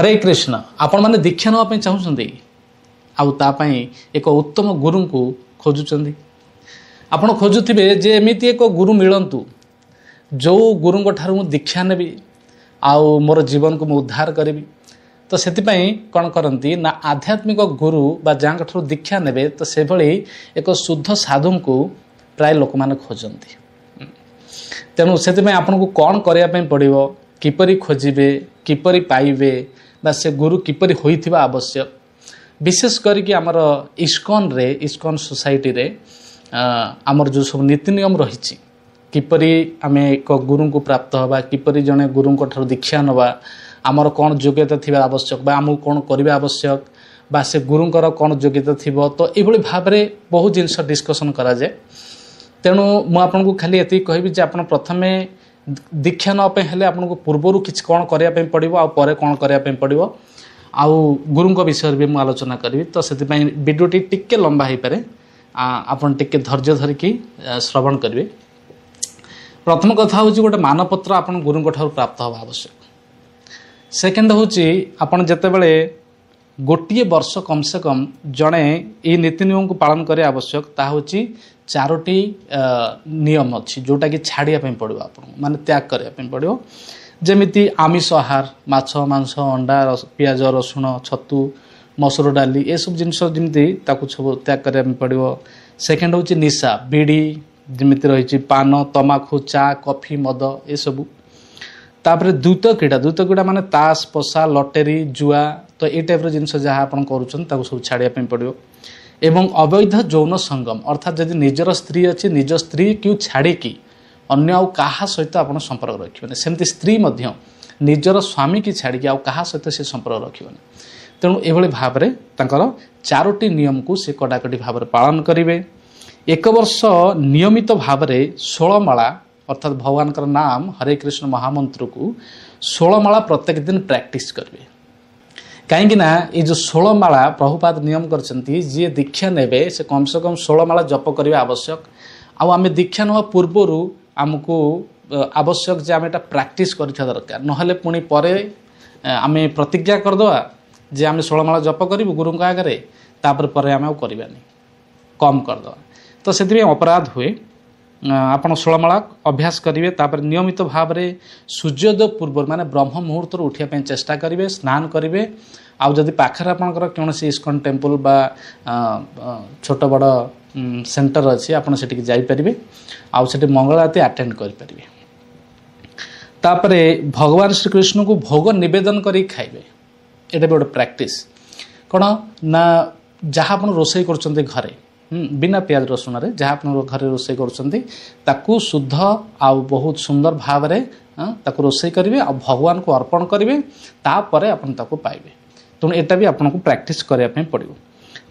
ହରେ କୃଷ୍ଣ। ଆପଣମାନେ ଦୀକ୍ଷା ନେବା ପାଇଁ ଚାହୁଁଛନ୍ତି ଆଉ ତା ପାଇଁ ଏକ ଉତ୍ତମ ଗୁରୁଙ୍କୁ ଖୋଜୁଛନ୍ତି। ଆପଣ ଖୋଜୁଥିବେ ଯେ ଏମିତି ଏକ ଗୁରୁ ମିଳନ୍ତୁ ଯେଉଁ ଗୁରୁଙ୍କ ଠାରୁ ମୁଁ ଦୀକ୍ଷା ନେବି ଆଉ ମୋର ଜୀବନକୁ ମୁଁ ଉଦ୍ଧାର କରିବି। ତ ସେଥିପାଇଁ କ'ଣ କରନ୍ତି ନା ଆଧ୍ୟାତ୍ମିକ ଗୁରୁ ବା ଯାହାଙ୍କ ଠାରୁ ଦୀକ୍ଷା ନେବେ ତ ସେଭଳି ଏକ ଶୁଦ୍ଧ ସାଧୁଙ୍କୁ ପ୍ରାୟ ଲୋକମାନେ ଖୋଜନ୍ତି। ତେଣୁ ସେଥିପାଇଁ ଆପଣଙ୍କୁ କ'ଣ କରିବା ପାଇଁ ପଡ଼ିବ, କିପରି ଖୋଜିବେ, କିପରି ପାଇବେ ବା ସେ ଗୁରୁ କିପରି ହୋଇଥିବା ଆବଶ୍ୟକ। ବିଶେଷ କରିକି ଆମର ଇସ୍କନରେ, ଇସ୍କନ ସୋସାଇଟିରେ ଆମର ଯେଉଁ ସବୁ ନୀତି ନିୟମ ରହିଛି, କିପରି ଆମେ ଏକ ଗୁରୁଙ୍କୁ ପ୍ରାପ୍ତ ହେବା, କିପରି ଜଣେ ଗୁରୁଙ୍କ ଠାରୁ ଦୀକ୍ଷା ନେବା, ଆମର କ'ଣ ଯୋଗ୍ୟତା ଥିବା ଆବଶ୍ୟକ ବା ଆମକୁ କ'ଣ କରିବା ଆବଶ୍ୟକ ବା ସେ ଗୁରୁଙ୍କର କ'ଣ ଯୋଗ୍ୟତା ଥିବ, ତ ଏଇଭଳି ଭାବରେ ବହୁତ ଜିନିଷ ଡିସ୍କସନ୍ କରାଯାଏ। ତେଣୁ ମୁଁ ଆପଣଙ୍କୁ ଖାଲି ଏତିକି କହିବି ଯେ ଆପଣ ପ୍ରଥମେ ଦୀକ୍ଷା ନେବା ପାଇଁ ହେଲେ ଆପଣଙ୍କୁ ପୂର୍ବରୁ କିଛି କ'ଣ କରିବା ପାଇଁ ପଡ଼ିବ ଆଉ ପରେ କ'ଣ କରିବା ପାଇଁ ପଡ଼ିବ, ଆଉ ଗୁରୁଙ୍କ ବିଷୟରେ ବି ମୁଁ ଆଲୋଚନା କରିବି। ତ ସେଥିପାଇଁ ଭିଡ଼ିଓଟି ଟିକେ ଲମ୍ବା ହେଇପାରେ, ଆପଣ ଟିକେ ଧୈର୍ଯ୍ୟ ଧରିକି ଶ୍ରବଣ କରିବେ। ପ୍ରଥମ କଥା ହେଉଛି ଗୋଟେ ମାନପତ୍ର ଆପଣ ଗୁରୁଙ୍କ ଠାରୁ ପ୍ରାପ୍ତ ହେବା ଆବଶ୍ୟକ। ସେକେଣ୍ଡ ହେଉଛି ଆପଣ ଯେତେବେଳେ ଗୋଟିଏ ବର୍ଷ କମ୍ ସେ କମ୍ ଜଣେ ଏଇ ନୀତି ନିୟମକୁ ପାଳନ କରିବା ଆବଶ୍ୟକ, ତାହା ହେଉଛି ଚାରୋଟି ନିୟମ ଅଛି ଯେଉଁଟାକି ଛାଡ଼ିବା ପାଇଁ ପଡ଼ିବ ଆପଣଙ୍କୁ, ମାନେ ତ୍ୟାଗ କରିବା ପାଇଁ ପଡ଼ିବ। ଯେମିତି ଆମିଷ ଆହାର, ମାଛ, ମାଂସ, ଅଣ୍ଡା, ପିଆଜ, ରସୁଣ, ଛତୁ, ମସୁର ଡାଲି, ଏସବୁ ଜିନିଷ ଯେମିତି ତାକୁ ସବୁ ତ୍ୟାଗ କରିବା ପାଇଁ ପଡ଼ିବ। ସେକେଣ୍ଡ ହେଉଛି ନିଶା, ବିଡ଼ି ଯେମିତି ରହିଛି, ପାନ, ତମାଖୁ, ଚା, କଫି, ମଦ, ଏସବୁ। ତାପରେ ଦ୍ୱିତ କ୍ରୀଡ଼ା, ଦ୍ୱିତ କ୍ରୀଡ଼ା ମାନେ ତାସ, ପଶା, ଲଟେରୀ, ଜୁଆ, ତ ଏଇ ଟାଇପ୍ର ଜିନିଷ ଯାହା ଆପଣ କରୁଛନ୍ତି ତାକୁ ସବୁ ଛାଡ଼ିବା ପାଇଁ ପଡ଼ିବ। ଏବଂ ଅବୈଧ ଯୌନ ସଙ୍ଗମ, ଅର୍ଥାତ୍ ଯଦି ନିଜର ସ୍ତ୍ରୀ ଅଛି, ନିଜ ସ୍ତ୍ରୀକୁ ଛାଡ଼ିକି ଅନ୍ୟ ଆଉ କାହା ସହିତ ଆପଣ ସମ୍ପର୍କ ରଖିବେନି। ସେମିତି ସ୍ତ୍ରୀ ମଧ୍ୟ ନିଜର ସ୍ୱାମୀକି ଛାଡ଼ିକି ଆଉ କାହା ସହିତ ସେ ସମ୍ପର୍କ ରଖିବନି। ତେଣୁ ଏଭଳି ଭାବରେ ତାଙ୍କର ଚାରୋଟି ନିୟମକୁ ସେ କଡ଼ାକଡ଼ି ଭାବରେ ପାଳନ କରିବେ। ଏକ ବର୍ଷ ନିୟମିତ ଭାବରେ ଷୋଳମାଳା, ଅର୍ଥାତ୍ ଭଗବାନଙ୍କର ନାମ ହରେ କୃଷ୍ଣ ମହାମନ୍ତ୍ରକୁ ଷୋଳମାଳା ପ୍ରତ୍ୟେକ ଦିନ ପ୍ରାକ୍ଟିସ୍ କରିବେ। କାହିଁକିନା ଏଇ ଯେଉଁ ଷୋଳମାଳା ପ୍ରଭୁପାଦ ନିୟମ କରିଛନ୍ତି, ଯିଏ ଦୀକ୍ଷା ନେବେ ସେ କମ୍ ସେ କମ୍ ଷୋଳମାଳା ଜପ କରିବା ଆବଶ୍ୟକ। ଆଉ ଆମେ ଦୀକ୍ଷା ନେବା ପୂର୍ବରୁ ଆମକୁ ଆବଶ୍ୟକ ଯେ ଆମେ ଏଇଟା ପ୍ରାକ୍ଟିସ୍ କରିଥିବା ଦରକାର, ନହେଲେ ପୁଣି ପରେ ଆମେ ପ୍ରତିଜ୍ଞା କରିଦେବା ଯେ ଆମେ ଷୋଳମାଳା ଜପ କରିବୁ ଗୁରୁଙ୍କ ଆଗରେ, ତାପରେ ପରେ ଆମେ ଆଉ କରିବାନି, କମ୍ କରିଦେବା, ତ ସେଥିପାଇଁ ଅପରାଧ ହୁଏ। ଆପଣ ଷୋଳମାଳା ଅଭ୍ୟାସ କରିବେ। ତାପରେ ନିୟମିତ ଭାବରେ ସୂର୍ଯ୍ୟୋଦୟ ପୂର୍ବରୁ ମାନେ ବ୍ରହ୍ମ ମୁହୂର୍ତ୍ତରୁ ଉଠିବା ପାଇଁ ଚେଷ୍ଟା କରିବେ, ସ୍ନାନ କରିବେ। ଆଉ ଯଦି ପାଖରେ ଆପଣଙ୍କର କୌଣସି ଇସ୍କନ ଟେମ୍ପଲ୍ ବା ଛୋଟ ବଡ଼ ସେଣ୍ଟର ଅଛି, ଆପଣ ସେଠିକି ଯାଇପାରିବେ ଆଉ ସେଠି ମଙ୍ଗଳ ଆରତୀ ଆଟେଣ୍ଡ କରିପାରିବେ। ତାପରେ ଭଗବାନ ଶ୍ରୀକୃଷ୍ଣଙ୍କୁ ଭୋଗ ନିବେଦନ କରିକି ଖାଇବେ, ଏଇଟା ବି ଗୋଟେ ପ୍ରାକ୍ଟିସ୍। କ'ଣ ନା ଯାହା ଆପଣ ରୋଷେଇ କରୁଛନ୍ତି ଘରେ, ବିନା ପିଆଜ ରସୁଣରେ ଯାହା ଆପଣ ଘରେ ରୋଷେଇ କରୁଛନ୍ତି ତାକୁ ଶୁଦ୍ଧ ଆଉ ବହୁତ ସୁନ୍ଦର ଭାବରେ ତାକୁ ରୋଷେଇ କରିବେ ଆଉ ଭଗବାନଙ୍କୁ ଅର୍ପଣ କରିବେ, ତାପରେ ଆପଣ ତାକୁ ପାଇବେ। ତେଣୁ ଏଇଟା ବି ଆପଣଙ୍କୁ ପ୍ରାକ୍ଟିସ୍ କରିବା ପାଇଁ ପଡ଼ିବ।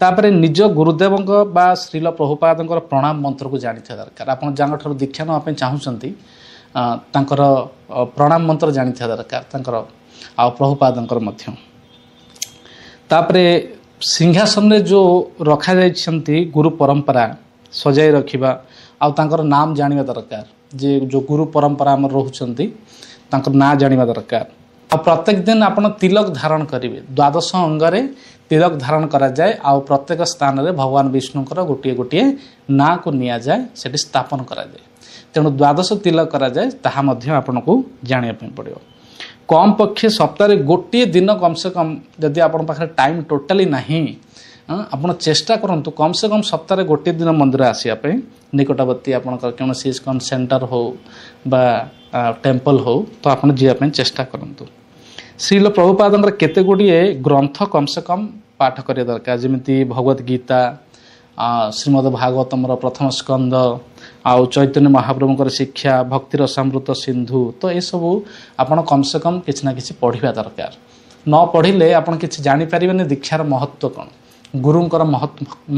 ତାପରେ ନିଜ ଗୁରୁଦେବଙ୍କ ବା ଶ୍ରୀଲ ପ୍ରଭୁପାଦଙ୍କର ପ୍ରଣାମ ମନ୍ତ୍ରକୁ ଜାଣିଥିବା ଦରକାର। ଆପଣ ଯାହାଙ୍କ ଠାରୁ ଦୀକ୍ଷା ନେବା ପାଇଁ ଚାହୁଁଛନ୍ତି ତାଙ୍କର ପ୍ରଣାମ ମନ୍ତ୍ର ଜାଣିଥିବା ଦରକାର, ତାଙ୍କର ଆଉ ପ୍ରଭୁପାଦଙ୍କର ମଧ୍ୟ। ତାପରେ ସିଂହାସନରେ ଯେଉଁ ରଖାଯାଇଛନ୍ତି ଗୁରୁ ପରମ୍ପରା ସଜାଇ ରଖିବା ଆଉ ତାଙ୍କର ନାମ ଜାଣିବା ଦରକାର, ଯେ ଯେଉଁ ଗୁରୁ ପରମ୍ପରା ଆମର ରହୁଛନ୍ତି ତାଙ୍କର ନାଁ ଜାଣିବା ଦରକାର। ଆଉ ପ୍ରତ୍ୟେକ ଦିନ ଆପଣ ତିଲକ ଧାରଣ କରିବେ, ଦ୍ୱାଦଶ ଅଙ୍ଗରେ ତିଲକ ଧାରଣ କରାଯାଏ ଆଉ ପ୍ରତ୍ୟେକ ସ୍ଥାନରେ ଭଗବାନ ବିଷ୍ଣୁଙ୍କର ଗୋଟିଏ ଗୋଟିଏ ନାଁକୁ ନିଆଯାଏ, ସେଠି ସ୍ଥାପନ କରାଯାଏ। ତେଣୁ ଦ୍ୱାଦଶ ତିଲକ କରାଯାଏ, ତାହା ମଧ୍ୟ ଆପଣଙ୍କୁ ଜାଣିବା ପାଇଁ ପଡ଼ିବ। କମ୍ ପକ୍ଷେ ସପ୍ତାହରେ ଗୋଟିଏ ଦିନ କମ୍ ସେ କମ୍, ଯଦି ଆପଣଙ୍କ ପାଖରେ ଟାଇମ୍ ଟୋଟାଲି ନାହିଁ, ଆପଣ ଚେଷ୍ଟା କରନ୍ତୁ କମ୍ ସେ କମ୍ ସପ୍ତାହରେ ଗୋଟିଏ ଦିନ ମନ୍ଦିର ଆସିବା ପାଇଁ। ନିକଟବର୍ତ୍ତୀ ଆପଣଙ୍କର କୌଣସି ଇସ୍କନ ସେଣ୍ଟର ହେଉ ବା ଟେମ୍ପଲ୍ ହେଉ, ତ ଆପଣ ଯିବା ପାଇଁ ଚେଷ୍ଟା କରନ୍ତୁ। ଶ୍ରୀଲ ପ୍ରଭୁପାଦଙ୍କର କେତେ ଗୁଡ଼ିଏ ଗ୍ରନ୍ଥ କମ୍ ସେ କମ୍ ପାଠ କରିବା ଦରକାର, ଯେମିତି ଭଗବତ ଗୀତା, ଶ୍ରୀମଦ ଭାଗବତମର ପ୍ରଥମ ସ୍କନ୍ଦ, ଆଉ ଚୈତନ୍ୟ ମହାପ୍ରଭୁଙ୍କର ଶିକ୍ଷା, ଭକ୍ତି ରସାମୃତ ସିନ୍ଧୁ, ତ ଏସବୁ ଆପଣ କମ୍ ସେ କମ୍ କିଛି ନା କିଛି ପଢ଼ିବା ଦରକାର। ନ ପଢ଼ିଲେ ଆପଣ କିଛି ଜାଣିପାରିବେନି ଦୀକ୍ଷାର ମହତ୍ତ୍ୱ କ'ଣ, ଗୁରୁଙ୍କର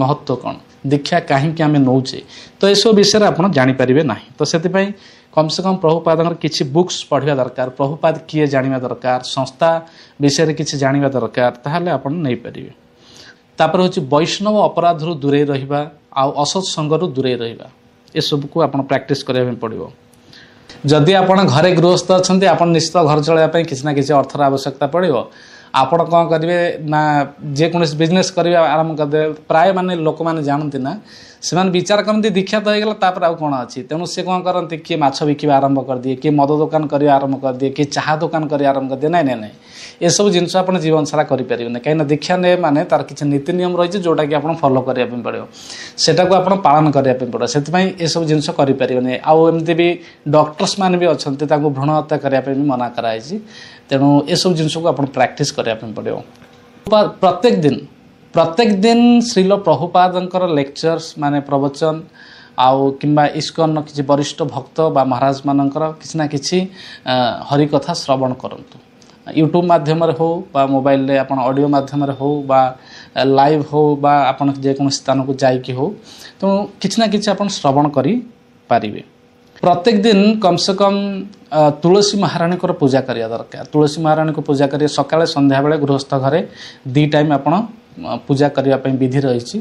ମହତ୍ତ୍ୱ କ'ଣ, ଦୀକ୍ଷା କାହିଁକି ଆମେ ନେଉଛେ, ତ ଏସବୁ ବିଷୟରେ ଆପଣ ଜାଣିପାରିବେ ନାହିଁ। ତ ସେଥିପାଇଁ କମ୍ ସେ କମ୍ ପ୍ରଭୁପାଦଙ୍କର କିଛି ବୁକ୍ସ ପଢ଼ିବା ଦରକାର, ପ୍ରଭୁପାଦ କିଏ ଜାଣିବା ଦରକାର, ସଂସ୍ଥା ବିଷୟରେ କିଛି ଜାଣିବା ଦରକାର, ତାହେଲେ ଆପଣ ନେଇପାରିବେ। ତାପରେ ହେଉଛି ବୈଷ୍ଣବ ଅପରାଧରୁ ଦୂରେଇ ରହିବା ଆଉ ଅସତ୍ ସଙ୍ଗରୁ ଦୂରେଇ ରହିବା, ଏସବୁକୁ ଆପଣ ପ୍ରାକ୍ଟିସ୍ କରିବା ପାଇଁ ପଡ଼ିବ। ଯଦି ଆପଣ ଘରେ ଗୃହସ୍ଥ ଅଛନ୍ତି, ଆପଣ ନିଶ୍ଚିତ ଘର ଚଳାଇବା ପାଇଁ କିଛି ନା କିଛି ଅର୍ଥର ଆବଶ୍ୟକତା ପଡ଼ିବ। ଆପଣ କ'ଣ କରିବେ ନା ଯେକୌଣସି ବିଜନେସ୍ କରିବା ଆରମ୍ଭ କରିଦେବେ। ପ୍ରାୟ ମାନେ ଲୋକମାନେ ଜାଣନ୍ତି ନା, ସେମାନେ ବିଚାର କରନ୍ତି ଦୀକ୍ଷା ତ ହେଇଗଲା, ତାପରେ ଆଉ କ'ଣ ଅଛି। ତେଣୁ ସେ କ'ଣ କରନ୍ତି, କିଏ ମାଛ ବିକିବା ଆରମ୍ଭ କରିଦିଏ, କିଏ ମଦ ଦୋକାନ କରିବା ଆରମ୍ଭ କରିଦିଏ, କିଏ ଚାହା ଦୋକାନ କରିବା ଆରମ୍ଭ କରିଦିଏ। ନାଇଁ ନାଇଁ ନାଇଁ, ଏସବୁ ଜିନିଷ ଆପଣ ଜୀବନ ସାରା କରିପାରିବେନି। କାହିଁକିନା ଦୀକ୍ଷା ନେବେ ମାନେ ତାର କିଛି ନୀତି ନିୟମ ରହିଛି ଯେଉଁଟାକି ଆପଣ ଫଲୋ କରିବା ପାଇଁ ପଡ଼ିବ, ସେଟାକୁ ଆପଣ ପାଳନ କରିବା ପାଇଁ ପଡ଼ିବ। ସେଥିପାଇଁ ଏସବୁ ଜିନିଷ କରିପାରିବେନି। ଆଉ ଏମିତି ବି ଡକ୍ଟର୍ସ ମାନେ ବି ଅଛନ୍ତି, ତାଙ୍କୁ ଭ୍ରୂଣ ହତ୍ୟା କରିବା ପାଇଁ ବି ମନା କରାଯାଇଛି। ତେଣୁ ଏସବୁ ଜିନିଷକୁ ଆପଣ ପ୍ରାକ୍ଟିସ୍ କରିବା ପାଇଁ ପଡ଼ିବ। ପ୍ରତ୍ୟେକ ଦିନ ଶ୍ରୀଲ ପ୍ରଭୁପାଦଙ୍କର ଲେକ୍ଚର୍ସ ମାନେ ପ୍ରବଚନ ଆଉ କିମ୍ବା ଇସ୍କନର କିଛି ବରିଷ୍ଠ ଭକ୍ତ ବା ମହାରାଜମାନଙ୍କର କିଛି ନା କିଛି ହରିକଥା ଶ୍ରବଣ କରନ୍ତୁ। ୟୁଟ୍ୟୁବ୍ ମାଧ୍ୟମରେ ହେଉ ବା ମୋବାଇଲରେ ଆପଣ ଅଡ଼ିଓ ମାଧ୍ୟମରେ ହେଉ ବା ଲାଇଭ୍ ହେଉ ବା ଆପଣ ଯେକୌଣସି ସ୍ଥାନକୁ ଯାଇକି ହେଉ, ତେଣୁ କିଛି ନା କିଛି ଆପଣ ଶ୍ରବଣ କରିପାରିବେ। ପ୍ରତ୍ୟେକ ଦିନ କମ୍ ସେ କମ୍ ତୁଳସୀ ମହାରାଣୀଙ୍କର ପୂଜା କରିବା ଦରକାର। ତୁଳସୀ ମହାରାଣୀଙ୍କୁ ପୂଜା କରିବେ ସକାଳେ ସନ୍ଧ୍ୟାବେଳେ। ଗୃହସ୍ଥ ଘରେ 2 ଟାଇମ୍ ଆପଣ ପୂଜା କରିବା ପାଇଁ ବିଧି ରହିଛି।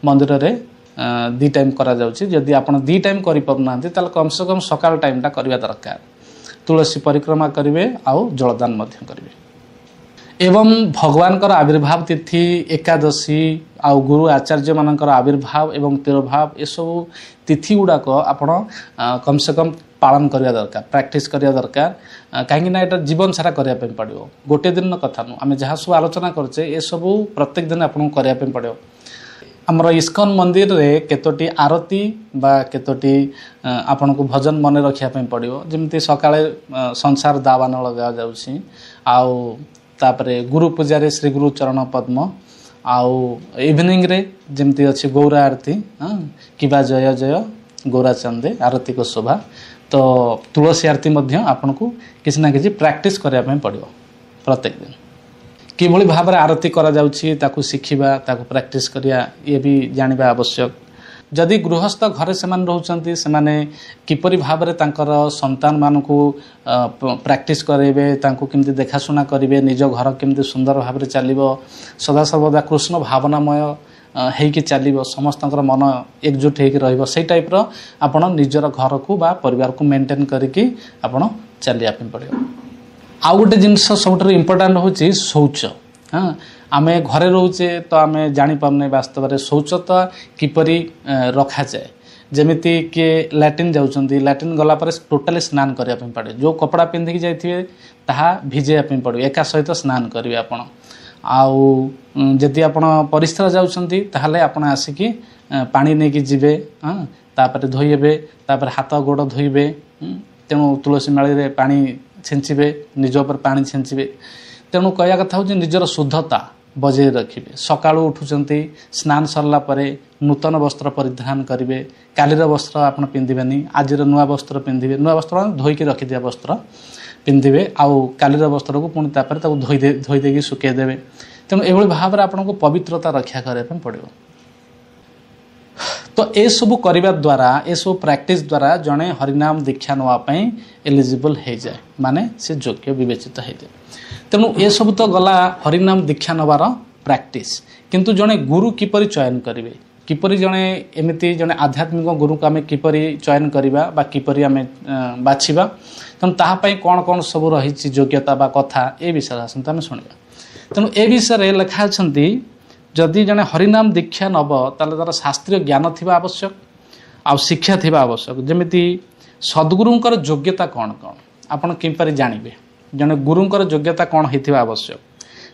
ମନ୍ଦିରରେ 2 ଟାଇମ୍ କରାଯାଉଛି। ଯଦି ଆପଣ 2 ଟାଇମ୍ କରିପାରୁନାହାନ୍ତି ତାହେଲେ କମ୍ ସେ କମ୍ ସକାଳ ଟାଇମ୍ଟା କରିବା ଦରକାର। ତୁଳସୀ ପରିକ୍ରମା କରିବେ ଆଉ ଜଳଦାନ ମଧ୍ୟ କରିବେ। ଏବଂ ଭଗବାନଙ୍କର ଆବିର୍ଭାବ ତିଥି, ଏକାଦଶୀ ଆଉ ଗୁରୁ ଆଚାର୍ଯ୍ୟମାନଙ୍କର ଆବିର୍ଭାବ ଏବଂ ତିରୋଭାବ, ଏସବୁ ତିଥି ଗୁଡ଼ାକ ଆପଣ କମ୍ ସେ କମ୍ ପାଳନ କରିବା ଦରକାର, ପ୍ରାକ୍ଟିସ୍ କରିବା ଦରକାର। କାହିଁକିନା ଏଇଟା ଜୀବନ ସାରା କରିବା ପାଇଁ ପଡ଼ିବ, ଗୋଟେ ଦିନର କଥା ନୁହଁ। ଆମେ ଯାହା ସବୁ ଆଲୋଚନା କରୁଛେ ଏସବୁ ପ୍ରତ୍ୟେକ ଦିନ ଆପଣଙ୍କୁ କରିବା ପାଇଁ ପଡ଼ିବ। ଆମର ଇସ୍କନ ମନ୍ଦିରରେ କେତୋଟି ଆରତି ବା କେତୋଟି ଆପଣଙ୍କୁ ଭଜନ ମନେ ରଖିବା ପାଇଁ ପଡ଼ିବ। ଯେମିତି ସକାଳେ ସଂସାର ଦାବାନ ଲଗାଯାଉଛି, ଆଉ ତାପରେ ଗୁରୁ ପୂଜାରେ ଶ୍ରୀ ଗୁରୁ ଚରଣ ପଦ୍ମ, ଆଉ ଇଭିନିଂରେ ଯେମିତି ଅଛି ଗୌରା ଆରତି କିମ୍ବା ଜୟ ଜୟ ଗୌରା ଚାନ୍ଦେ ଆରତିକ ଶୋଭା। ତ ତୁଳସୀ ଆରତି ମଧ୍ୟ ଆପଣଙ୍କୁ କିଛି ନା କିଛି ପ୍ରାକ୍ଟିସ୍ କରିବା ପାଇଁ ପଡ଼ିବ ପ୍ରତ୍ୟେକ ଦିନ। କିଭଳି ଭାବରେ ଆରତି କରାଯାଉଛି ତାକୁ ଶିଖିବା, ତାକୁ ପ୍ରାକ୍ଟିସ୍ କରିବା, ଇଏ ବି ଜାଣିବା ଆବଶ୍ୟକ। ଯଦି ଗୃହସ୍ଥ ଘରେ ସେମାନେ ରହୁଛନ୍ତି, ସେମାନେ କିପରି ଭାବରେ ତାଙ୍କର ସନ୍ତାନମାନଙ୍କୁ ପ୍ରାକ୍ଟିସ୍ କରାଇବେ, ତାଙ୍କୁ କେମିତି ଦେଖାଶୁଣା କରିବେ, ନିଜ ଘର କେମିତି ସୁନ୍ଦର ଭାବରେ ଚାଲିବ, ସଦାସର୍ବଦା କୃଷ୍ଣ ଭାବନାମୟ ହେଇକି ଚାଲିବ, ସମସ୍ତଙ୍କର ମନ ଏକଜୁଟ ହେଇକି ରହିବ, ସେଇ ଟାଇପ୍ର ଆପଣ ନିଜର ଘରକୁ ବା ପରିବାରକୁ ମେଣ୍ଟେନ୍ କରିକି ଆପଣ ଚାଲିବା ପାଇଁ ପଡ଼ିବ। ଆଉ ଗୋଟେ ଜିନିଷ ସବୁଠାରୁ ଇମ୍ପୋର୍ଟାଣ୍ଟ ହେଉଛି ଶୌଚ। ହଁ, ଆମେ ଘରେ ରହୁଛେ ତ ଆମେ ଜାଣିପାରୁନେ ବାସ୍ତବରେ ଶୌଚତା କିପରି ରଖାଯାଏ। ଯେମିତି କିଏ ଲାଟ୍ରିନ୍ ଯାଉଛନ୍ତି, ଲାଟ୍ରିନ୍ ଗଲା ପରେ ଟୋଟାଲି ସ୍ନାନ କରିବା ପାଇଁ ପଡ଼େ। ଯେଉଁ କପଡ଼ା ପିନ୍ଧିକି ଯାଇଥିବେ ତାହା ଭିଜେଇବା ପାଇଁ ପଡ଼ିବ, ଏକା ସହିତ ସ୍ନାନ କରିବେ ଆପଣ। ଆଉ ଯଦି ଆପଣ ପରିସ୍ରା ଯାଉଛନ୍ତି ତାହେଲେ ଆପଣ ଆସିକି ପାଣି ନେଇକି ଯିବେ, ହଁ, ତାପରେ ଧୋଇହେବେ, ତାପରେ ହାତ ଗୋଡ଼ ଧୋଇବେ। ତେଣୁ ତୁଳସୀ ମାଳିରେ ପାଣି ଛିଞ୍ଚିବେ, ନିଜ ଉପରେ ପାଣି ଛିଞ୍ଚିବେ। ତେଣୁ କହିବା କଥା ହେଉଛି ନିଜର ଶୁଦ୍ଧତା ବଜାୟ ରଖିବେ। ସକାଳୁ ଉଠୁଛନ୍ତି, ସ୍ନାନ ସରିଲା ପରେ ନୂତନ ବସ୍ତ୍ର ପରିଧାନ କରିବେ। କାଲିର ବସ୍ତ୍ର ଆପଣ ପିନ୍ଧିବେନି, ଆଜିର ନୂଆ ବସ୍ତ୍ର ପିନ୍ଧିବେ। ନୂଆ ବସ୍ତ୍ର ମାନେ ଧୋଇକି ରଖିଥିବା ବସ୍ତ୍ର ପିନ୍ଧିବେ, ଆଉ କାଲିର ବସ୍ତ୍ରକୁ ପୁଣି ତାପରେ ତାକୁ ଧୋଇ ଦେଇକି ଶୁଖେଇ ଦେବେ। ତେଣୁ ଏଭଳି ଭାବରେ ଆପଣଙ୍କୁ ପବିତ୍ରତା ରକ୍ଷା କରିବା ପାଇଁ ପଡ଼ିବ। ତ ଏସବୁ କରିବା ଦ୍ୱାରା, ଏସବୁ ପ୍ରାକ୍ଟିସ୍ ଦ୍ୱାରା ଜଣେ ହରିନାମ ଦୀକ୍ଷା ନେବା ପାଇଁ ଏଲିଜିବଲ୍ ହେଇଯାଏ, ମାନେ ସେ ଯୋଗ୍ୟ ବିବେଚିତ ହେଇଯାଏ। ତେଣୁ ଏସବୁ ତ ଗଲା ହରିନାମ ଦୀକ୍ଷା ନେବାର ପ୍ରାକ୍ଟିସ୍। କିନ୍ତୁ ଜଣେ ଗୁରୁ କିପରି ଚୟନ କରିବେ, କିପରି ଜଣେ ଏମିତି ଜଣେ ଆଧ୍ୟାତ୍ମିକ ଗୁରୁକୁ ଆମେ କିପରି ଚୟନ କରିବା ବା କିପରି ଆମେ ବାଛିବା, ତେଣୁ ତାହା ପାଇଁ କ'ଣ କ'ଣ ସବୁ ରହିଛି ଯୋଗ୍ୟତା ବା କଥା, ଏ ବିଷୟରେ ଆସନ୍ତୁ ଆମେ ଶୁଣିବା। ତେଣୁ ଏ ବିଷୟରେ ଲେଖା ଅଛନ୍ତି, ଯଦି ଜଣେ ହରିନାମ ଦୀକ୍ଷା ନେବ ତାହେଲେ ତା'ର ଶାସ୍ତ୍ରୀୟ ଜ୍ଞାନ ଥିବା ଆବଶ୍ୟକ ଆଉ ଶିକ୍ଷା ଥିବା ଆବଶ୍ୟକ। ଯେମିତି ସଦ୍ଗୁରୁଙ୍କର ଯୋଗ୍ୟତା କ'ଣ କ'ଣ ଆପଣ କିପରି ଜାଣିବେ, ଜଣେ ଗୁରୁଙ୍କର ଯୋଗ୍ୟତା କ'ଣ ହେଇଥିବା ଆବଶ୍ୟକ।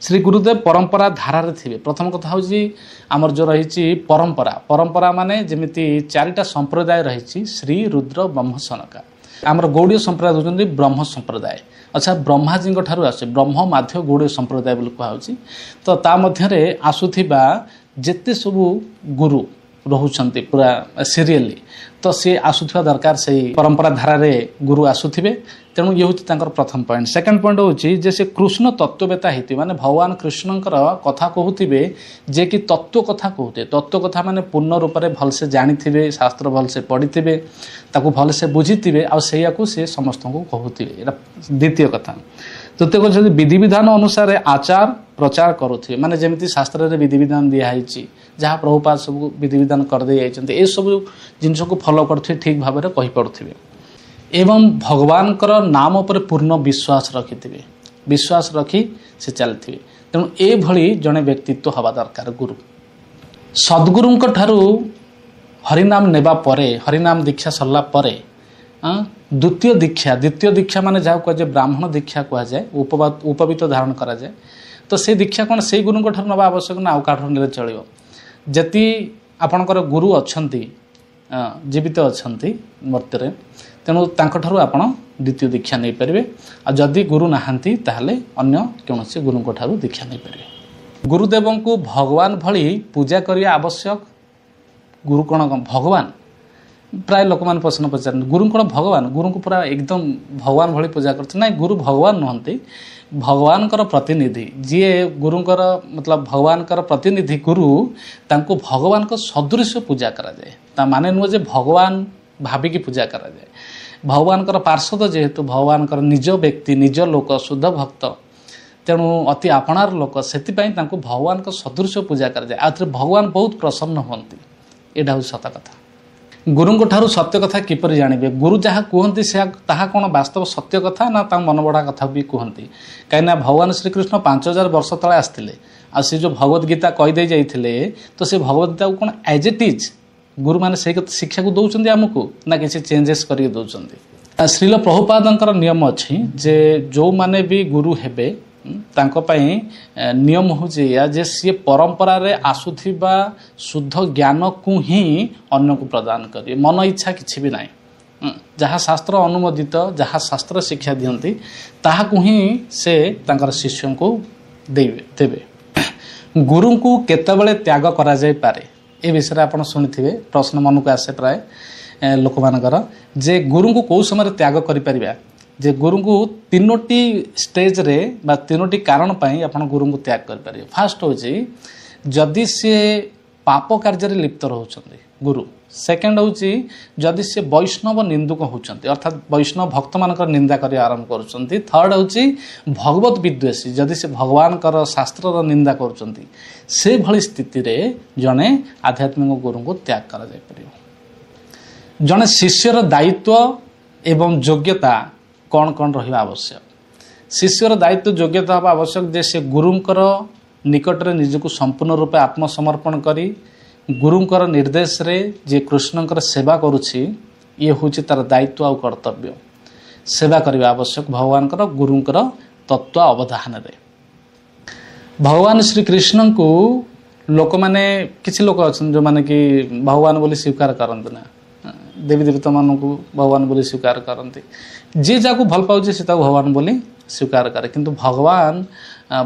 ଶ୍ରୀ ଗୁରୁଦେବ ପରମ୍ପରା ଧାରାରେ ଥିବେ। ପ୍ରଥମ କଥା ହେଉଛି ଆମର ଯେଉଁ ରହିଛି ପରମ୍ପରା, ପରମ୍ପରା ମାନେ ଯେମିତି 4ଟା ସମ୍ପ୍ରଦାୟ ରହିଛି, ଶ୍ରୀ, ରୁଦ୍ର, ବ୍ରହ୍ମ, ସନକା। ଆମର ଗୌଡ଼ୀୟ ସମ୍ପ୍ରଦାୟ ହେଉଛନ୍ତି ବ୍ରହ୍ମ ସମ୍ପ୍ରଦାୟ, ଆଚ୍ଛା ବ୍ରହ୍ମାଜୀଙ୍କ ଠାରୁ ଆସୁଛି, ବ୍ରହ୍ମ ମାଧ୍ୟ ଗୌଡ଼ୀୟ ସମ୍ପ୍ରଦାୟ ବୋଲି କୁହାହେଉଛି। ତ ତା ମଧ୍ୟରେ ଆସୁଥିବା ଯେତେ ସବୁ ଗୁରୁ ରହୁଛନ୍ତି ପୁରା ସିରିଏଲି, ତ ସିଏ ଆସୁଥିବା ଦରକାର, ସେଇ ପରମ୍ପରା ଧାରାରେ ଗୁରୁ ଆସୁଥିବେ। ତେଣୁ ଇଏ ହେଉଛି ତାଙ୍କର ପ୍ରଥମ ପଏଣ୍ଟ। ସେକେଣ୍ଡ ପଏଣ୍ଟ ହେଉଛି ଯେ ସେ କୃଷ୍ଣ ତତ୍ତ୍ୱବେତା ହେଇଥିବେ, ମାନେ ଭଗବାନ କୃଷ୍ଣଙ୍କର କଥା କହୁଥିବେ, ଯେ କି ତତ୍ତ୍ୱ କଥା କହୁଥିବେ। ତତ୍ତ୍ୱ କଥା ମାନେ ପୂର୍ଣ୍ଣ ରୂପରେ ଭଲସେ ଜାଣିଥିବେ, ଶାସ୍ତ୍ର ଭଲସେ ପଢ଼ିଥିବେ, ତାକୁ ଭଲସେ ବୁଝିଥିବେ, ଆଉ ସେଇଆକୁ ସେ ସମସ୍ତଙ୍କୁ କହୁଥିବେ। ଏଇଟା ଦ୍ୱିତୀୟ କଥା। ତୃତୀୟ କଥା, ଯଦି ବିଧିବିଧାନ ଅନୁସାରେ ଆଚାର ପ୍ରଚାର କରୁଥିବେ, ମାନେ ଯେମିତି ଶାସ୍ତ୍ରରେ ବିଧିବିଧାନ ଦିଆହେଇଛି, ଯାହା ପ୍ରଭୁପାଦ ସବୁ ବିଧିବିଧାନ କରିଦେଇ ଯାଇଛନ୍ତି, ଏସବୁ ଜିନିଷକୁ ଫଲୋ କରୁଥିବେ, ଠିକ୍ ଭାବରେ କହିପାରୁଥିବେ, ଏବଂ ଭଗବାନଙ୍କର ନାମ ଉପରେ ପୂର୍ଣ୍ଣ ବିଶ୍ୱାସ ରଖିଥିବେ। ବିଶ୍ୱାସ ରଖି ସେ ଚାଲିଥିବେ। ତେଣୁ ଏଭଳି ଜଣେ ବ୍ୟକ୍ତିତ୍ୱ ହେବା ଦରକାର ଗୁରୁ। ସଦ୍ଗୁରୁଙ୍କ ଠାରୁ ହରିନାମ ନେବା ପରେ, ହରିନାମ ଦୀକ୍ଷା ସରିଲା ପରେ ଦ୍ୱିତୀୟ ଦୀକ୍ଷା, ଦ୍ୱିତୀୟ ଦୀକ୍ଷା ମାନେ ଯାହାକୁ କୁହାଯାଏ ବ୍ରାହ୍ମଣ ଦୀକ୍ଷା କୁହାଯାଏ, ଉପବୀତ ଧାରଣ କରାଯାଏ। ତ ସେଇ ଦୀକ୍ଷା କ'ଣ ସେଇ ଗୁରୁଙ୍କ ଠାରୁ ନେବା ଆବଶ୍ୟକ ନା ଆଉ କାହାଠାରୁ ନେଲେ ଚଳିବ? ଯଦି ଆପଣଙ୍କର ଗୁରୁ ଅଛନ୍ତି, ଜୀବିତ ଅଛନ୍ତି ମର୍ତ୍ତ୍ୟରେ, ତେଣୁ ତାଙ୍କଠାରୁ ଆପଣ ଦ୍ୱିତୀୟ ଦୀକ୍ଷା ନେଇପାରିବେ। ଆଉ ଯଦି ଗୁରୁ ନାହାନ୍ତି ତାହେଲେ ଅନ୍ୟ କୌଣସି ଗୁରୁଙ୍କ ଠାରୁ ଦୀକ୍ଷା ନେଇପାରିବେ। ଗୁରୁଦେବଙ୍କୁ ଭଗବାନ ଭଳି ପୂଜା କରିବା ଆବଶ୍ୟକ। ଗୁରୁ କ'ଣ ଭଗବାନ? ପ୍ରାୟ ଲୋକମାନେ ପ୍ରଶ୍ନ ପଚାରନ୍ତି, ଗୁରୁ କ'ଣ ଭଗବାନ? ଗୁରୁଙ୍କୁ ପୁରା ଏକଦମ ଭଗବାନ ଭଳି ପୂଜା କରୁଛନ୍ତି? ନାଇଁ, ଗୁରୁ ଭଗବାନ ନୁହନ୍ତି, ଭଗବାନଙ୍କର ପ୍ରତିନିଧି। ଯିଏ ଗୁରୁଙ୍କର ମତଲବ ଭଗବାନଙ୍କର ପ୍ରତିନିଧି ଗୁରୁ, ତାଙ୍କୁ ଭଗବାନଙ୍କ ସଦୃଶ ପୂଜା କରାଯାଏ। ତା ମାନେ ନୁହେଁ ଯେ ଭଗବାନ ଭାବିକି ପୂଜା କରାଯାଏ। ଭଗବାନଙ୍କର ପାର୍ଶ୍ୱଦ ଯେହେତୁ, ଭଗବାନଙ୍କର ନିଜ ବ୍ୟକ୍ତି, ନିଜ ଲୋକ, ଶୁଦ୍ଧ ଭକ୍ତ, ତେଣୁ ଅତି ଆପଣାର ଲୋକ, ସେଥିପାଇଁ ତାଙ୍କୁ ଭଗବାନଙ୍କ ସଦୃଶ ପୂଜା କରାଯାଏ। ଆଉ ଏଥିରେ ଭଗବାନ ବହୁତ ପ୍ରସନ୍ନ ହୁଅନ୍ତି। ଏଇଟା ହେଉଛି ସତ କଥା। ଗୁରୁଙ୍କ ଠାରୁ ସତ୍ୟ କଥା କିପରି ଜାଣିବେ? ଗୁରୁ ଯାହା କୁହନ୍ତି ସେ ତାହା କ'ଣ ବାସ୍ତବ ସତ୍ୟ କଥା ନା ତାଙ୍କ ମନଗଢ଼ା କଥା ବି କୁହନ୍ତି? କାହିଁକିନା ଭଗବାନ ଶ୍ରୀକୃଷ୍ଣ 5000 ବର୍ଷ ତଳେ ଆସିଥିଲେ, ଆଉ ସେ ଯେଉଁ ଭଗବତ ଗୀତା କହିଦେଇ ଯାଇଥିଲେ, ତ ସେ ଭଗବତ ଗୀତାକୁ କ'ଣ ଆଜ୍ ଇଟ୍ is ଗୁରୁମାନେ ସେଇ ଶିକ୍ଷାକୁ ଦେଉଛନ୍ତି ଆମକୁ, ନା କିଛି ଚେଞ୍ଜେସ୍ କରିକି ଦେଉଛନ୍ତି? ଶ୍ରୀଲ ପ୍ରଭୁପାଦଙ୍କର ନିୟମ ଅଛି ଯେ ଯେଉଁମାନେ ବି ଗୁରୁ ହେବେ ତାଙ୍କ ପାଇଁ ନିୟମ ହେଉଛି ଏଇଆ ଯେ ସିଏ ପରମ୍ପରାରେ ଆସୁଥିବା ଶୁଦ୍ଧ ଜ୍ଞାନକୁ ହିଁ ଅନ୍ୟକୁ ପ୍ରଦାନ କରିବେ, ମନ ଇଚ୍ଛା କିଛି ବି ନାହିଁ। ଯାହା ଶାସ୍ତ୍ର ଅନୁମୋଦିତ, ଯାହା ଶାସ୍ତ୍ର ଶିକ୍ଷା ଦିଅନ୍ତି, ତାହାକୁ ହିଁ ସେ ତାଙ୍କର ଶିଷ୍ୟଙ୍କୁ ଦେବେ। ଗୁରୁଙ୍କୁ କେତେବେଳେ ତ୍ୟାଗ କରାଯାଇପାରେ ଏ ବିଷୟରେ ଆପଣ ଶୁଣିଥିବେ, ପ୍ରଶ୍ନ ମନକୁ ଆସେ ପ୍ରାୟ ଲୋକମାନଙ୍କର ଯେ ଗୁରୁଙ୍କୁ କେଉଁ ସମୟରେ ତ୍ୟାଗ କରିପାରିବା। ଯେ ଗୁରୁଙ୍କୁ ତିନୋଟି ଷ୍ଟେଜ୍ରେ ବା ତିନୋଟି କାରଣ ପାଇଁ ଆପଣ ଗୁରୁଙ୍କୁ ତ୍ୟାଗ କରିପାରିବେ। ଫାଷ୍ଟ ହେଉଛି ଯଦି ସିଏ ପାପ କାର୍ଯ୍ୟରେ ଲିପ୍ତ ରହୁଛନ୍ତି ଗୁରୁ। ସେକେଣ୍ଡ ହେଉଛି ଯଦି ସେ ବୈଷ୍ଣବ ନିନ୍ଦୁକ ହେଉଛନ୍ତି, ଅର୍ଥାତ୍ ବୈଷ୍ଣବ ଭକ୍ତମାନଙ୍କର ନିନ୍ଦା କରିବା ଆରମ୍ଭ କରୁଛନ୍ତି। ଥର୍ଡ଼ ହେଉଛି ଭଗବତ ବିଦ୍ୱେଷୀ, ଯଦି ସେ ଭଗବାନଙ୍କର ଶାସ୍ତ୍ରର ନିନ୍ଦା କରୁଛନ୍ତି। ସେଭଳି ସ୍ଥିତିରେ ଜଣେ ଆଧ୍ୟାତ୍ମିକ ଗୁରୁଙ୍କୁ ତ୍ୟାଗ କରାଯାଇପାରିବ। ଜଣେ ଶିଷ୍ୟର ଦାୟିତ୍ୱ ଏବଂ ଯୋଗ୍ୟତା କ'ଣ କ'ଣ ରହିବା ଆବଶ୍ୟକ? ଶିଷ୍ୟର ଦାୟିତ୍ୱ ଯୋଗ୍ୟତା ହେବା ଆବଶ୍ୟକ ଯେ ସେ ଗୁରୁଙ୍କର ନିକଟରେ ନିଜକୁ ସମ୍ପୂର୍ଣ୍ଣ ରୂପେ ଆତ୍ମସମର୍ପଣ କରି ଗୁରୁଙ୍କର ନିର୍ଦ୍ଦେଶରେ ଯିଏ କୃଷ୍ଣଙ୍କର ସେବା କରୁଛି, ଇଏ ହେଉଛି ତାର ଦାୟିତ୍ୱ ଆଉ କର୍ତ୍ତବ୍ୟ। ସେବା କରିବା ଆବଶ୍ୟକ ଭଗବାନଙ୍କର ଗୁରୁଙ୍କର ତତ୍ତ୍ୱ ଅବଧାନରେ। ଭଗବାନ ଶ୍ରୀକୃଷ୍ଣଙ୍କୁ ଲୋକମାନେ, କିଛି ଲୋକ ଅଛନ୍ତି ଯେଉଁମାନେ କି ଭଗବାନ ବୋଲି ସ୍ୱୀକାର କରନ୍ତି ନା, ଦେବୀ ଦେବତାମାନଙ୍କୁ ଭଗବାନ ବୋଲି ସ୍ୱୀକାର କରନ୍ତି। ଯିଏ ଯାହାକୁ ଭଲ ପାଉଛି ସେ ତାକୁ ଭଗବାନ ବୋଲି ସ୍ୱୀକାର କରେ। କିନ୍ତୁ ଭଗବାନ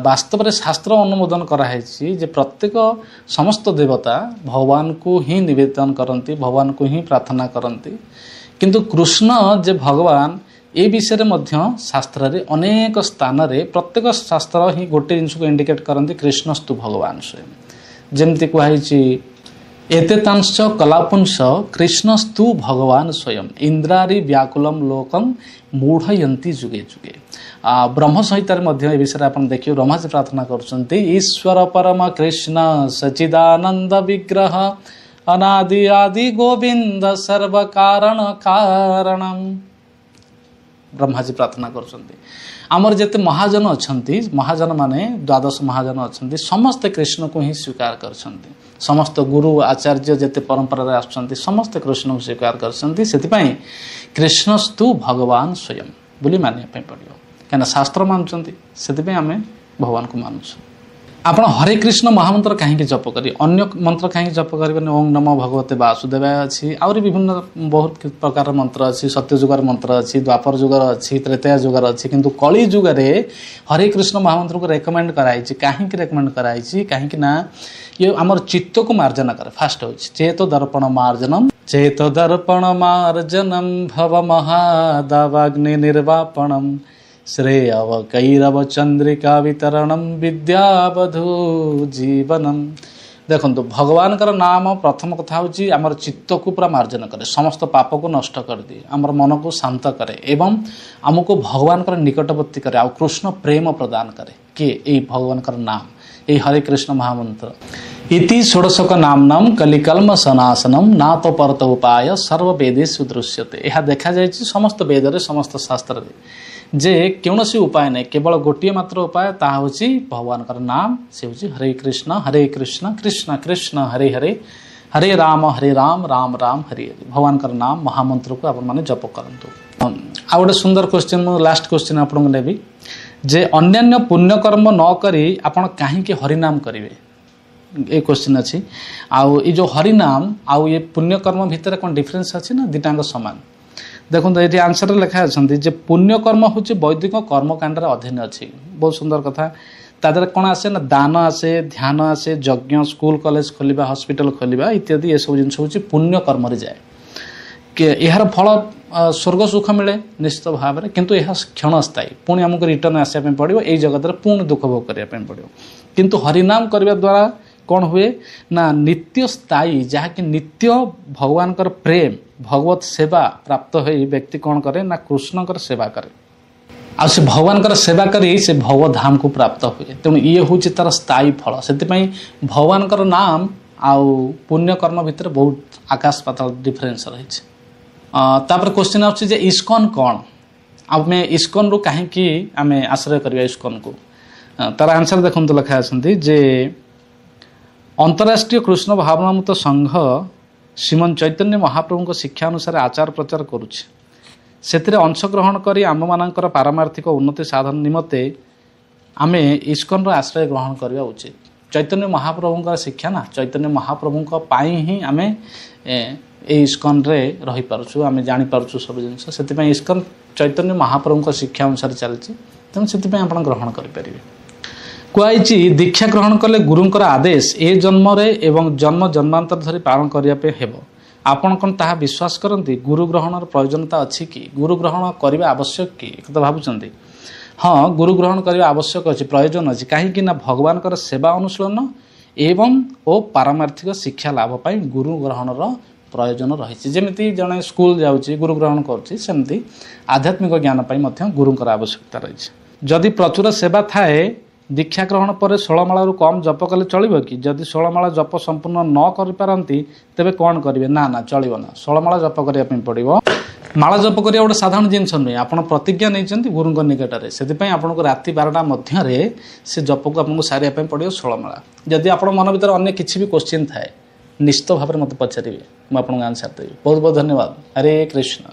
ବାସ୍ତବରେ ଶାସ୍ତ୍ର ଅନୁମୋଦନ କରାହେଇଛି ଯେ ପ୍ରତ୍ୟେକ ସମସ୍ତ ଦେବତା ଭଗବାନଙ୍କୁ ହିଁ ନିବେଦନ କରନ୍ତି, ଭଗବାନଙ୍କୁ ହିଁ ପ୍ରାର୍ଥନା କରନ୍ତି। କିନ୍ତୁ କୃଷ୍ଣ ଯେ ଭଗବାନ ଏ ବିଷୟରେ ମଧ୍ୟ ଶାସ୍ତ୍ରରେ ଅନେକ ସ୍ଥାନରେ ପ୍ରତ୍ୟେକ ଶାସ୍ତ୍ର ହିଁ ଗୋଟେ ଜିନିଷକୁ ଇଣ୍ଡିକେଟ୍ କରନ୍ତି, କୃଷ୍ଣସ୍ତୁ ଭଗବାନ ସ୍ୱୟଂ। ଯେମିତି କୁହାହେଇଛି ଏତେ ତାଂଶ କଲାପୁଂସ କୃଷ୍ଣସ୍ତୁ ଭଗବାନ ସ୍ୱୟଂ ଇନ୍ଦ୍ରାରି ବ୍ୟାକୁଲମ ଲୋକಂ ମୂଢ଼ୟନ୍ତି ଯୁଗେ ଯୁଗେ। ବ୍ରହ୍ମ ସଂହିତାରେ ମଧ୍ୟ ଏ ବିଷୟରେ ଆପଣ ଦେଖିବେ, ବ୍ରହ୍ମାଜୀ ପ୍ରାର୍ଥନା କରୁଛନ୍ତି, ଈଶ୍ୱର ପରମ କୃଷ୍ଣ ସଚିଦାନନ୍ଦ ବିଗ୍ରହ ଅନାଦି ଆଦି ଗୋବିନ୍ଦ ସର୍ବ କାରଣ କାରଣମ୍। ବ୍ରହ୍ମାଜୀ ପ୍ରାର୍ଥନା କରୁଛନ୍ତି। ଆମର ଯେତେ ମହାଜନ ଅଛନ୍ତି, ମହାଜନ ମାନେ ଦ୍ୱାଦଶ ମହାଜନ ଅଛନ୍ତି, ସମସ୍ତେ କୃଷ୍ଣକୁ ହିଁ ସ୍ୱୀକାର କରିଛନ୍ତି। ସମସ୍ତ ଗୁରୁ ଆଚାର୍ଯ୍ୟ ଯେତେ ପରମ୍ପରାରେ ଆସୁଛନ୍ତି ସମସ୍ତେ କୃଷ୍ଣକୁ ସ୍ୱୀକାର କରିଛନ୍ତି। ସେଥିପାଇଁ କୃଷ୍ଣସ୍ତୁ ଭଗବାନ ସ୍ୱୟଂ ବୋଲି ମାନିବା ପାଇଁ ପଡ଼ିବ, କାହିଁକିନା ଶାସ୍ତ୍ର ମାନୁଛନ୍ତି, ସେଥିପାଇଁ ଆମେ ଭଗବାନଙ୍କୁ ମାନୁଛୁ। ଆପଣ ହରେ କୃଷ୍ଣ ମହାମନ୍ତ୍ର କାହିଁକି ଜପ କରିବେ, ଅନ୍ୟ ମନ୍ତ୍ର କାହିଁକି ଜପ କରିବେନି? ଓଂ ନମୋ ଭଗବତେ ବାସୁଦେବାୟ ଅଛି, ଆହୁରି ବିଭିନ୍ନ ବହୁତ ପ୍ରକାର ମନ୍ତ୍ର ଅଛି, ସତ୍ୟଯୁଗର ମନ୍ତ୍ର ଅଛି, ଦ୍ୱାପର ଯୁଗର ଅଛି, ତ୍ରେତୟା ଯୁଗର ଅଛି। କିନ୍ତୁ କଳି ଯୁଗରେ ହରେ କୃଷ୍ଣ ମହାମନ୍ତ୍ରକୁ ରେକମେଣ୍ଡ କରାହେଇଛି। କାହିଁକି ରେକମେଣ୍ଡ କରାହେଇଛି? କାହିଁକି ନା ଇଏ ଆମର ଚିତ୍ତକୁ ମାର୍ଜନା କରେ। ଫାଷ୍ଟ ହେଉଛି ଚେତ ଦର୍ପଣ ମାର୍ଜନମ, ଚେତ ଦର୍ପଣ ମାର୍ଜନମ ଭବ ମହାଦାବାଗ୍ନି ନିର୍ବାପଣମ ଶ୍ରେୟବ କୈରବ ଚନ୍ଦ୍ରିକା ବିତରଣମ ବିଦ୍ୟାବଧୂ ଜୀବନମ। ଦେଖନ୍ତୁ, ଭଗବାନଙ୍କର ନାମ ପ୍ରଥମ କଥା ହେଉଛି ଆମର ଚିତ୍ତକୁ ପୁରା ମାର୍ଜନ କରେ, ସମସ୍ତ ପାପକୁ ନଷ୍ଟ କରିଦିଏ, ଆମର ମନକୁ ଶାନ୍ତ କରେ ଏବଂ ଆମକୁ ଭଗବାନଙ୍କର ନିକଟବର୍ତ୍ତୀ କରେ, ଆଉ କୃଷ୍ଣ ପ୍ରେମ ପ୍ରଦାନ କରେ। କିଏ? ଏଇ ଭଗବାନଙ୍କର ନାମ, ଏଇ ହରେ କୃଷ୍ଣ ମହାମନ୍ତ୍ର। ଇତି ଷୋଡ଼ଶକ ନାମ୍ନାମ କଲିକଲ୍ମ ସନାସନମ ନାତ ପରତ ଉପାୟ ସର୍ବ ବେଦେଷୁ ଦୃଶ୍ୟତେ। ଏହା ଦେଖାଯାଇଛି ସମସ୍ତ ବେଦରେ, ସମସ୍ତ ଶାସ୍ତ୍ରରେ ଯେ କୌଣସି ଉପାୟ ନାହିଁ, କେବଳ ଗୋଟିଏ ମାତ୍ର ଉପାୟ, ତାହା ହେଉଛି ଭଗବାନଙ୍କର ନାମ। ସେ ହେଉଛି ହରେ କୃଷ୍ଣ ହରେ କୃଷ୍ଣ କୃଷ୍ଣ କୃଷ୍ଣ ହରେ ହରେ, ହରେ ରାମ ହରେ ରାମ ରାମ ରାମ ହରେ ହରେ। ଭଗବାନଙ୍କର ନାମ ମହାମନ୍ତ୍ରକୁ ଆପଣମାନେ ଜପ କରନ୍ତୁ। ଆଉ ଗୋଟେ ସୁନ୍ଦର କ୍ୱେଶ୍ଚିନ୍, ମୁଁ ଲାଷ୍ଟ କ୍ୱେଶ୍ଚିନ୍ ଆପଣଙ୍କୁ ନେବି ଯେ ଅନ୍ୟାନ୍ୟ ପୁଣ୍ୟକର୍ମ ନ କରି ଆପଣ କାହିଁକି ହରିନାମ କରିବେ? ଏ କ୍ୱେଶ୍ଚିନ୍ ଅଛି। ଆଉ ଏ ଯେଉଁ ହରିନାମ ଆଉ ଏ ପୁଣ୍ୟକର୍ମ ଭିତରେ କ'ଣ ଡିଫରେନ୍ସ ଅଛି ନା ଦୁଇଟାଙ୍କ ସମାନ? ଦେଖନ୍ତୁ, ଏଠି ଆନ୍ସର୍ରେ ଲେଖା ଅଛନ୍ତି ଯେ ପୁଣ୍ୟକର୍ମ ହେଉଛି ବୈଦିକ କର୍ମକାଣ୍ଡର ଅଧୀନ ଅଛି। ବହୁତ ସୁନ୍ଦର କଥା। ତା ଦେହରେ କ'ଣ ଆସେ ନା ଦାନ ଆସେ, ଧ୍ୟାନ ଆସେ, ଯଜ୍ଞ, ସ୍କୁଲ କଲେଜ ଖୋଲିବା, ହସ୍ପିଟାଲ ଖୋଲିବା ଇତ୍ୟାଦି, ଏସବୁ ଜିନିଷ ହେଉଛି ପୁଣ୍ୟକର୍ମରେ ଯାଏ। ଏହାର ଫଳ ସ୍ୱର୍ଗ ସୁଖ ମିଳେ ନିଶ୍ଚିତ ଭାବରେ, କିନ୍ତୁ ଏହା କ୍ଷଣସ୍ଥାୟୀ। ପୁଣି ଆମକୁ ରିଟର୍ଣ୍ଣ ଆସିବା ପାଇଁ ପଡ଼ିବ ଏଇ ଜଗତରେ, ପୁଣି ଦୁଃଖ ଭୋଗ କରିବା ପାଇଁ ପଡ଼ିବ। କିନ୍ତୁ ହରିନାମ କରିବା ଦ୍ୱାରା କ'ଣ ହୁଏ ନା ନିତ୍ୟ ସ୍ଥାୟୀ, ଯାହାକି ନିତ୍ୟ ଭଗବାନଙ୍କର ପ୍ରେମ, ଭଗବତ ସେବା ପ୍ରାପ୍ତ ହୋଇ ବ୍ୟକ୍ତି କ'ଣ କରେ ନା କୃଷ୍ଣଙ୍କର ସେବା କରେ, ଆଉ ସେ ଭଗବାନଙ୍କର ସେବା କରି ସେ ଭଗବତ ଧାମକୁ ପ୍ରାପ୍ତ ହୁଏ। ତେଣୁ ଇଏ ହେଉଛି ତାର ସ୍ଥାୟୀ ଫଳ। ସେଥିପାଇଁ ଭଗବାନଙ୍କର ନାମ ଆଉ ପୁଣ୍ୟକର୍ମ ଭିତରେ ବହୁତ ଆକାଶ ପାତାଳ ଡିଫରେନ୍ସ ରହିଛି। ତାପରେ କ୍ୱେଶ୍ଚିନ୍ ଆସୁଛି ଯେ ଇସ୍କନ କ'ଣ, ଆମେ ଇସ୍କନରୁ କାହିଁକି ଆମେ ଆଶ୍ରୟ କରିବା ଇସ୍କନକୁ? ତାର ଆନ୍ସର ଦେଖନ୍ତୁ, ଲେଖା ଅଛନ୍ତି ଯେ ଅନ୍ତରାଷ୍ଟ୍ରୀୟ କୃଷ୍ଣ ଭାବନାମୃତ ସଂଘ ଶ୍ରୀମନ୍ ଚୈତନ୍ୟ ମହାପ୍ରଭୁଙ୍କ ଶିକ୍ଷା ଅନୁସାରେ ଆଚାର ପ୍ରଚାର କରୁଛି। ସେଥିରେ ଅଂଶଗ୍ରହଣ କରି ଆମମାନଙ୍କର ପାରମାର୍ଥିକ ଉନ୍ନତି ସାଧନ ନିମନ୍ତେ ଆମେ ଇସ୍କନର ଆଶ୍ରୟ ଗ୍ରହଣ କରିବା ଉଚିତ। ଚୈତନ୍ୟ ମହାପ୍ରଭୁଙ୍କର ଶିକ୍ଷା ନା, ଚୈତନ୍ୟ ମହାପ୍ରଭୁଙ୍କ ପାଇଁ ହିଁ ଆମେ ଏଇ ଇସ୍କନରେ ରହିପାରୁଛୁ, ଆମେ ଜାଣିପାରୁଛୁ ସବୁ ଜିନିଷ। ସେଥିପାଇଁ ଇସ୍କନ ଚୈତନ୍ୟ ମହାପ୍ରଭୁଙ୍କ ଶିକ୍ଷା ଅନୁସାରେ ଚାଲିଛି, ତେଣୁ ସେଥିପାଇଁ ଆପଣ ଗ୍ରହଣ କରିପାରିବେ। କୁହାଯାଇଛି ଦୀକ୍ଷା ଗ୍ରହଣ କଲେ ଗୁରୁଙ୍କର ଆଦେଶ ଏ ଜନ୍ମରେ ଏବଂ ଜନ୍ମ ଜନ୍ମାନ୍ତର ଧରି ପାଳନ କରିବା ପାଇଁ ହେବ। ଆପଣ କ'ଣ ତାହା ବିଶ୍ୱାସ କରନ୍ତି? ଗୁରୁ ଗ୍ରହଣର ପ୍ରୟୋଜନତା ଅଛି କି? ଗୁରୁ ଗ୍ରହଣ କରିବା ଆବଶ୍ୟକ କି? ଏକଥା ଭାବୁଛନ୍ତି? ହଁ, ଗୁରୁ ଗ୍ରହଣ କରିବା ଆବଶ୍ୟକ ଅଛି, ପ୍ରୟୋଜନ ଅଛି। କାହିଁକି ନା ଭଗବାନଙ୍କର ସେବା ଅନୁଶୀଳନ ଏବଂ ଓ ପାରମାର୍ଥିକ ଶିକ୍ଷା ଲାଭ ପାଇଁ ଗୁରୁ ଗ୍ରହଣର ପ୍ରୟୋଜନ ରହିଛି। ଯେମିତି ଜଣେ ସ୍କୁଲ ଯାଉଛି, ଗୁରୁ ଗ୍ରହଣ କରୁଛି, ସେମିତି ଆଧ୍ୟାତ୍ମିକ ଜ୍ଞାନ ପାଇଁ ମଧ୍ୟ ଗୁରୁଙ୍କର ଆବଶ୍ୟକତା ରହିଛି। ଯଦି ପ୍ରଚୁର ସେବା ଥାଏ, ଦୀକ୍ଷା ଗ୍ରହଣ ପରେ ଷୋଳମାଳାରୁ କମ୍ ଜପ କଲେ ଚଳିବ କି? ଯଦି ଷୋଳମାଳା ଜପ ସମ୍ପୂର୍ଣ୍ଣ ନ କରିପାରନ୍ତି ତେବେ କ'ଣ କରିବେ? ନା ନା, ଚଳିବ ନା, ଷୋଳମାଳା ଜପ କରିବା ପାଇଁ ପଡ଼ିବ। ମାଳା ଜପ କରିବା ଗୋଟେ ସାଧାରଣ ଜିନିଷ ନୁହେଁ। ଆପଣ ପ୍ରତିଜ୍ଞା ନେଇଛନ୍ତି ଗୁରୁଙ୍କ ନିକଟରେ, ସେଥିପାଇଁ ଆପଣଙ୍କୁ ରାତି 12ଟା ମଧ୍ୟରେ ସେ ଜପକୁ ଆପଣଙ୍କୁ ସାରିବା ପାଇଁ ପଡ଼ିବ ଷୋଳମାଳା। ଯଦି ଆପଣ ମନ ଭିତରେ ଅନ୍ୟ କିଛି ବି କୋଶ୍ଚିନ୍ ଥାଏ, ନିଶ୍ଚିତ ଭାବରେ ମୋତେ ପଚାରିବେ, ମୁଁ ଆପଣଙ୍କୁ ଆନ୍ସର୍ ଦେବି। ବହୁତ ବହୁତ ଧନ୍ୟବାଦ। ହରେ କୃଷ୍ଣ।